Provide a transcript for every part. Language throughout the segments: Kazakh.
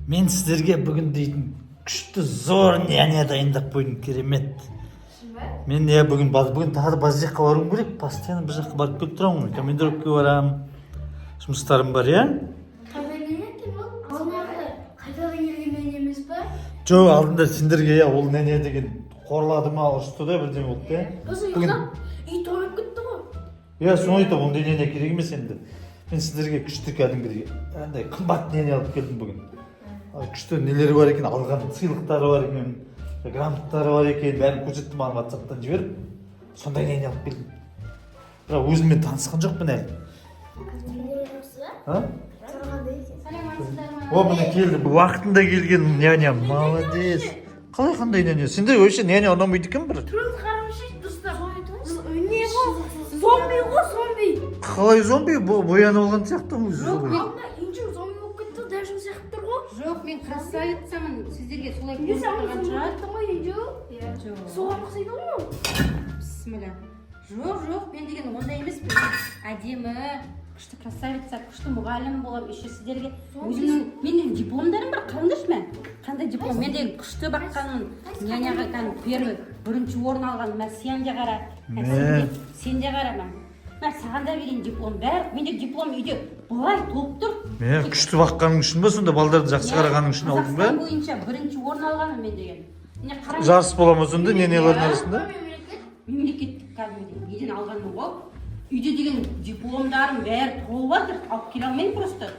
Мен сіздерге бүгін дейтін күшті зор няня дайындап қойдым, керемет. Мен, иә, бүгін бүгін тағы да базар жаққа баруым керек. Постоянно бір жаққа барып келіп тұрамын ғой, командировкаға барамын, жұмыстарым бар, иә. Қайдан екен бұл? Алдында қайтадан келген няня емес па? Жоқ, алдында сендерге, иә, ол няня деген қорлады ма, ұрысты да, бірдеңе болды да. Осы Бүгін- ұйықтап, үй тонап кетті ғой. Иә, соны айтамын, ондай няня керек емес енді. Мен сіздерге күшті, кәдімгідей андай қымбат няня алып келдім бүгін. Күшті нелері бар екен, алған сыйлықтары бар екен, грамоталары бар екен, бәрін көрсетті маған Ватсаптан жіберіп. Сондай няня алып келдім, бірақ өзіммен танысқан жоқпын әлі. А? Саламатсыздар ма? О, міне, келді. Бұл уақытында келген няня, молодец. Қалай, қандай няня? Сендер вообще няня ұнамайды екен бір. Түрін қарамашы, достар. Не ғой? Зомби ғой, зомби. Қалай зомби? Боянып алған сияқты ғой өзі Жоқ, ғой. алдында Инжу зомби болып кетті, дәл сол сияқты тұр ғой. Жоқ, мен красавицамын. Сіздерге солай Инжу көрініп саған тұрған зомби шығар. болып кетті ғой, Инжу. Иә. Жоқ. Соған ұқсайды ғой ол. Бісміллә. Жоқ, жоқ, мен деген ондай емеспін. Әдемі, күшті красавица, күшті мұғалім боламын. Еще сіздерге өзімнің, менің дипломдарым бар, қараңдаршы, мә. Қандай диплом? Мен деген күшті баққанмын. Няняға кәдімгі первый, бірінші орын алған. Мә, сен де қара. Мә, сен де қара, мә. Мә, саған да берейін диплом. Бәрі, менде диплом үйде былай толып тұр. Мә, күшті баққаның үшін ба сонда, балдарды жақсы қарағаның үшін алдың ба? Қазақстан бойынша бірінші орын алғанмын мен деген. Міне, қараңыз. Жарыс бола ма сонда нянялардың арасында? Мемлекет. Мемлекеттік кәдімгідей неден алғанмын ғой. Үйде деген дипломдарым бәрі толып жатыр, алып келе алмаймын просто.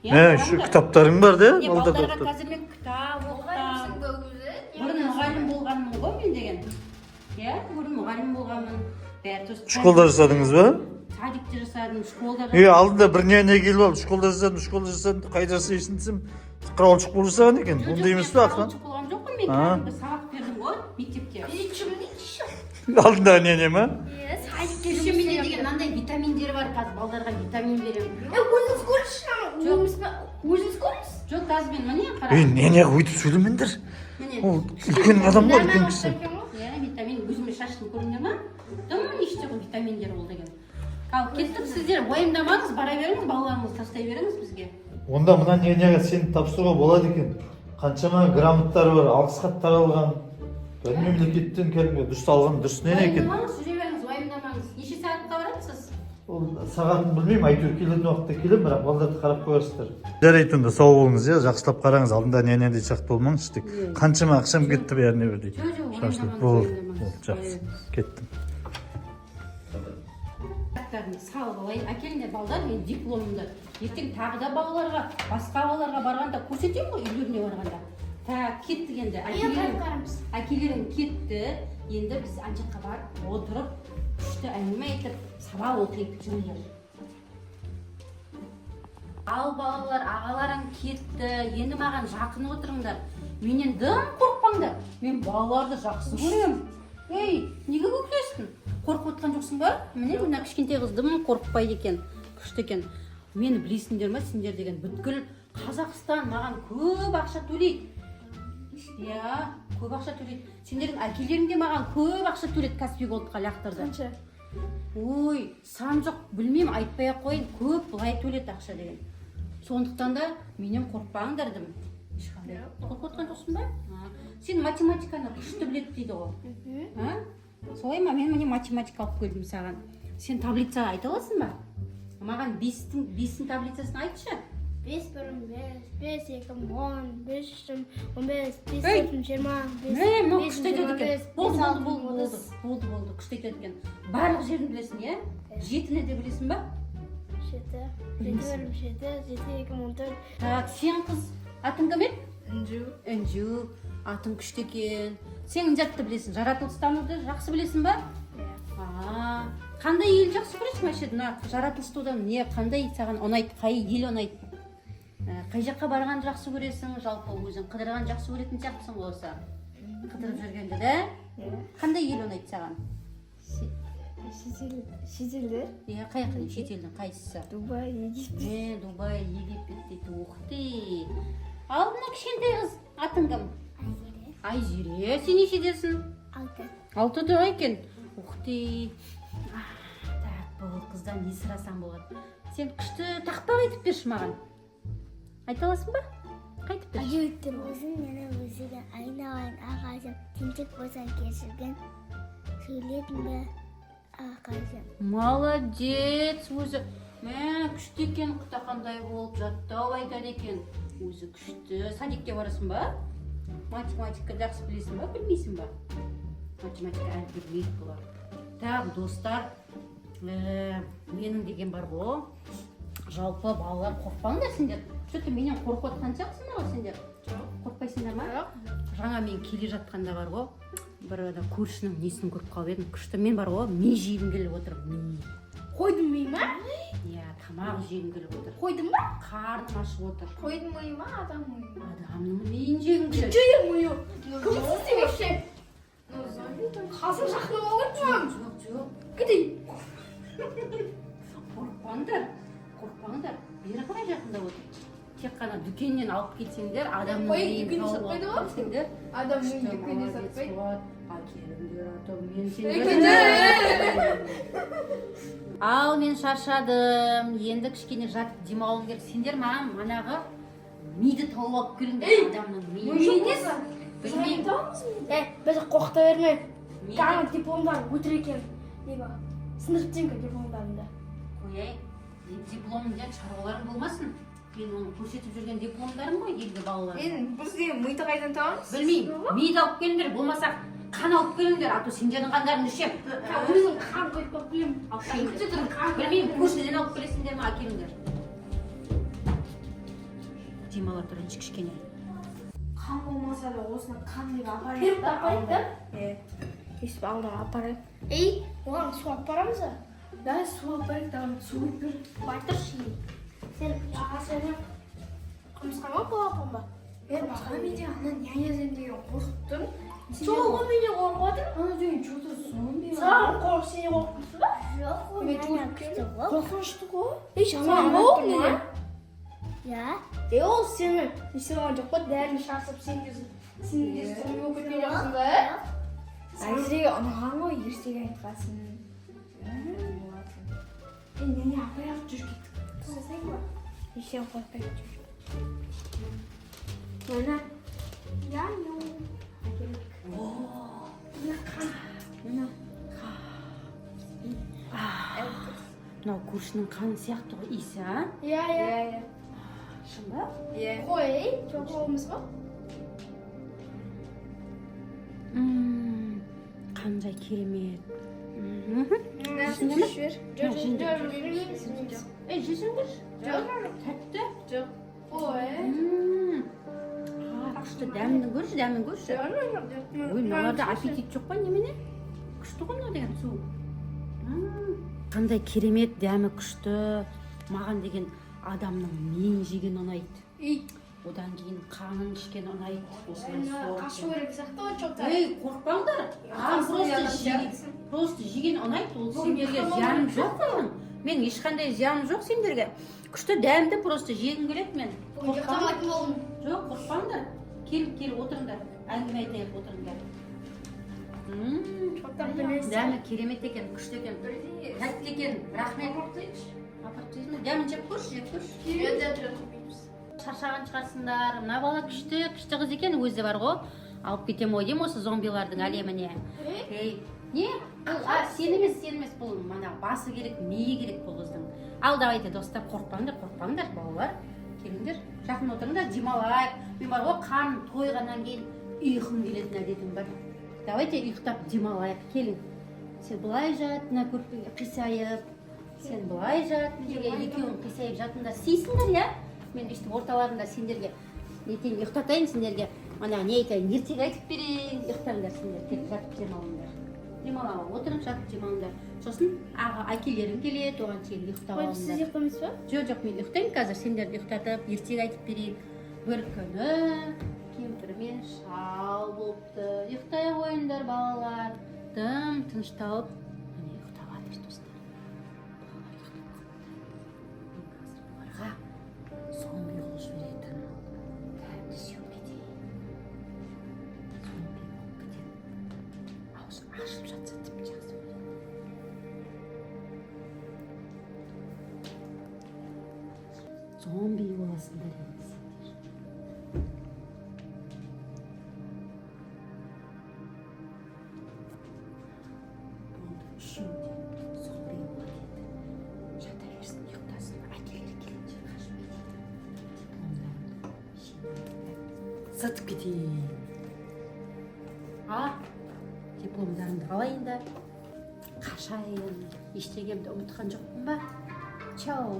Иә, Мә, еще қараңдар. кітаптарың бар да, Міне, балдарды балдарға оқытып. қазір мен кітап оқытамын. Мұғалімсің ба өзі? Бұрын мұғалім болғанмын ғой мен деген. Иә, бұрын мұғалім болғанмын. Бәрі дұрыс. Школда жасадыңыз ба? Садикте жасадым, школда. Е, алдында бір няня келіп алып, школда жасадым, школда жасадым, қайда жасайсың десем, қырауылшық болып жасаған екен. Ондай емес па, Ақан? Қырауылшық болған жоқпын мен, А. кәдімгі сабақ бердім ғой мектепте. Алдындағы няня ма? Иә, садикте Еще менде деген мынандай витаминдер бар, қазір балдарға витамин беремін. Е, өзіңіз көріңізші, ана, өзіңіз ба? Өзіңіз көріңіз. Жоқ, қазір мен, міне, қара. Ей, няняға өйтіп сөйлемеңдер. Міне. Ол үлкен адам ғой, үлкен кісі. Иә, витамин өзіме шаштым, көрдіңдер ма? Дым неште ғой витаминдер ол деген. Ал кеттік, сіздер уайымдамаңыз, бара беріңіз, балаларыңызды тастай беріңіз бізге. Онда мына няняға сені тапсыруға болады екен. Қаншама грамоталары бар, алғыс хаттар алған. Кәдімгі мемлекеттен, кәдімгі дұрыс алған, дұрыс няня екен. Уайымдамаңыз, жүре беріңіз, уайымдамаңыз. Неше сағатқа барасыз? Ол сағатын білмеймін, әйтеуір келетін уақытта келемін, бірақ балдарды қарап қоясыздар. Жарайды, онда сау болыңыз, иә, жақсылап қараңыз, алдында нянядай сияқты болмаңызшы тек. Қаншама ақшам кетті бәріне бірдей. Жоқ, жоқ, Шашылып. уайымдамаңыз, Болды, уайымдамаңыз. болды, жақсы. Кеттім. Кітаптарын салып алайын. Әкеліңдер, балдар, мен дипломымды. Ертең тағы да балаларға, басқа балаларға барғанда көрсетемін ғой, үйлеріне барғанда. Так, кеттік енді. Иә, Әкелерің, қараймыз. әкелерің кетті. Енді біз ана жаққа барып отырып, күшті әңгіме айтып, сабақ оқиық, жүріңдер. Ал, балалар, ағаларың кетті. Енді маған жақын отырыңдар. Менен дым қорықпаңдар. Мен балаларды жақсы көремін. Ей, неге күлесің? Қорқып отқан жоқсың ба? Міне, мына кішкентай қыз дым қорықпайды екен. Күшті екен. Мені білесіңдер ма, сендер деген бүткіл Қазақстан маған көп ақша төлейді. Иә, көп ақша төлейді. Сендердің әкелерің де маған көп ақша төледі, Каспий Голдқа лақтырды. Қанша? Ой, сан жоқ, білмеймін, айтпай ақ қояйын, көп былай төледі ақша деген. Сондықтан да менен қорықпаңдар дым. Ешқандай. Қорқып отқан жоқсың ба? А, сен математиканы күшті біледі дейді ғой. А? Солай ма? Мен, міне, математика алып келдім саған. Сен таблица айта аласың ба? Маған бестің таблицасын айтшы. Бес бірім бес, бес екім 10, бес үшім 15, бес Ей! төртім 20, бес Мә, мынау бесім күшті айтады жиырма екен. бес, Болды, бес болды, алтым болды, болды, 30. болды, болды, күшті айтады екен. Барлық жерін білесің, иә? Жетіні де білесің ба? Жеті. Жеті бірім жеті, жеті екім 14. Так, сен, қыз, атың кім еді? Інжу. Інжу, атың күшті екен. Сен затты білесің, жаратылыстануды жақсы білесің ба? А, қандай ел жақсы көресің вообще? Мына жаратылыстанудан не, қандай саған ұнайды, қай ел ұнайды? Қай жаққа барғанды жақсы көресің? Жалпы өзің қыдырған жақсы көретін сияқтысың ғой осы. Қыдырып жүргенді, да? Қандай ел ұнайды саған? Шетел, шетелдер. Иә, қай жаққа, шетелдің қайсысы? Дубай, Египет. Е, Дубай, Египет дейді. Ух ты. Ал мына кішкентай қыз, атың кім? Айзере. Сен нешедесің? Алты. Алтыда екен. Ух ты. Так, бұл қыздан не сұрасам болады? Сен күшті тақпақ айтып берші маған. Айта аласың ба? Қайтып берші. Әжептәуір. Өзің мені өсірген айналайын ағажым, тентек болсаң кешірген, сөйледің бе ағажым. Молодец өзі. Мә, күшті екен, құтақандай болып жаттау айтады екен. Өзі күшті. Садикке барасың ба? Математика жақсы білесің ба, білмейсің ба? Математика әлі білмейді бұлар. Так, достар, менің деген бар ғой. Жалпы балалар, қорықпаңдар сендер. Что-то менен қорқып отқан сияқтысыңдар ғой сендер. Жоқ. Қорықпайсыңдар ма? Жоқ. Жаңа мен келе жатқанда бар ғой, бір ана көршінің несін көріп қалып едім. Күшті, мен бар ғой, ми жегім келіп отыр, ми. Қойдың миы ма? Иә, тамақ жегім келіп отыр. Қойдың ба? Қарным ашып отыр. Қойдың миы ма, адам миы ма? Адамның миын жегім келеді. Жүйе миы. Кімсіз демекші? Ну, зомби точно. Қасым жақын болып тұрмын. Жоқ, жоқ. Кетейін. Қорықпаңдар, қорықпаңдар. Бері қарай жақындап отыр. Тек қана дүкеннен алып келсеңдер, адамның Қой, миын дүкенде тауып сатпайды алып ғой. келсеңдер, Адам миын күшті, дүкенде молодец сатпайды. болады. Әкеліңдер, а то мен Дүкенде. Ал мен шаршадым. Енді кішкене жатып демалуым керек. Сендер маған манағы миды тауып алып келіңдер, адамның миын. Ми несі? Білмеймін. Е, бізді қорқыта берме. Миды Ана дипломдар өтірік екен. Не бар? Сындырып тастаймын дипломдарымды. Қояйын. Дипломмен шаруаларың болмасын. Мен оны көрсетіп жүрген дипломдарым ғой елге, балалар. Мен біз деген миды қайдан табамыз? Білмеймін. Миды алып келіңдер, болмаса қан алып келіңдер, а то сендердің қандарыңды ішемін. Өзің қан құйып қойып білемін. Алып келіңдер. Білмеймін, көршіден алып келесіңдер ме, әкеліңдер. Демала тұрайыншы кішкене. Қан болмаса да, осыны қан деп апарайық. Беріп апарайық та. Е. Өйстіп алдыға апарайық. Ей, оған су алып барамыз ба? Да, су алып барайық, давай, су құйып бер. Байтыршы. Сен ағасына құмырсқа ма, балапан ба? Е, бағана менде ана няня деген қорқып тұрмын. Сол ғой, мен де қорқып отырмын. Ана деген что-то зомби бар. Саған қорқ, сен де қорқып тұрсың ба? Жоқ, ол Мен няня жуырып күшті ғой. Қорқынышты ғой. Ей, жаман Саған ғой ұнап тұр ол ма? не? Иә. Е, ол сені не істеп жоқ қой, дәріні шашып, сен де сен де зомби болып кеткен жоқсың ба? Айзереге ұнаған ғой ертегі айтқасын. Е, няня апарайық, жүр, кеттік. Қорқасың ба? Ештеңе қорықпай жүр. Мына. Я не. Мына қан. Мына. Мынау көршінің қаны сияқты ғой иісі, а? Иә, иә. Иә. Шын ба? Иә. Қой, жоқ болмас па? Қандай керемет. Жібер. Жоқ, жеңдер. жоқ, жоқ. Ей, жесеңдерші. Жоқ. Тәтті. Жоқ. Ой. А, күшті, дәмін көрші, дәмін көрші. Ой, мыналарда аппетит жоқ па, немене? Күшті ғой мынау деген су. Қандай керемет, дәмі күшті. Маған деген адамның миын жеген ұнайды. Ей, Одан кейін қанын ішкен ұнайды. Осылай сорып. қашу керек сияқты ғой, что-то. Ей, қорықпаңдар. Маған просто жеген ұнайды. Ол сендерге зияным жоқ менің. Мен ешқандай зияным жоқ сендерге. Күшті, дәмді, просто жегім келеді мен. Бүгін ұйықтамайтын болдым. Жоқ, қорықпаңдар. Келіп, келіп отырыңдар. Әңгіме айтайық, отырыңдар. Дәмі керемет екен, күшті екен. Тәтті екен. Рахмет. Апарып тастайсың ба? Дәмін жеп көрші, жеп көрші. Шаршаған шығарсыңдар. Мына бала күшті, күшті қыз екен, өзі бар ғой. Алып кетемін ғой деймін осы зомбилардың әлеміне. Ей, не? Бұл а, сен емес, сен емес, бұл мана басы керек, миы керек бұл қыздың. Ал давайте, достар, қорықпаңдар, қорықпаңдар, балалар. Келіңдер, жақын отырыңдар, демалайық. Мен бар ғой, қарным тойғаннан кейін ұйқым келетін әдетім бар. Давайте ұйықтап демалайық, келің. Сен былай жат, мына көрпеге қисайып. Сен былай жат, мына жерге екеуің қисайып жатыңдар. Сыйсыңдар, иә? Мен өйстіп орталарында сендерге нетейін, ұйықтатайын сендерге. Ана не айтайын, ертегі айтып берейін. Ұйықтаңдар сендер, келіп жатып демалыңдар. Демала отырып жатып демалыңдар. Сосын аға әкелерің келеді, оған шейін ұйықтап Қой, сіз алыңдар. ұйықтамайсыз ба? Жоқ, жоқ, мен ұйықтаймын қазір, сендерді ұйықтатып, ертегі айтып берейін. Бір күні кемпір мен шал болыпты. Ұйықтай қойыңдар, балалар. Тым тынышталып, міне, ұйықтап жатыр, достар. Балалар ұйықтап қалыпты. Мен қазір бұларға зомби қылып жіберетін дәмді сеуіп кетейін. Зомби болып кетемін. Аузы ашылып жатса, тіпті жақсы болады. Зомби боласыңдар енді сендер. Үшеуі соқпай болады енді. Жата берсін, ұйықтасын, әкелері келгенше қашып кетейін. Дипломдарымды жинап сатып кетейін. А, дипломдарымды алайын да қашайын. Ештеңемді ұмытқан жоқпын ба? Чао.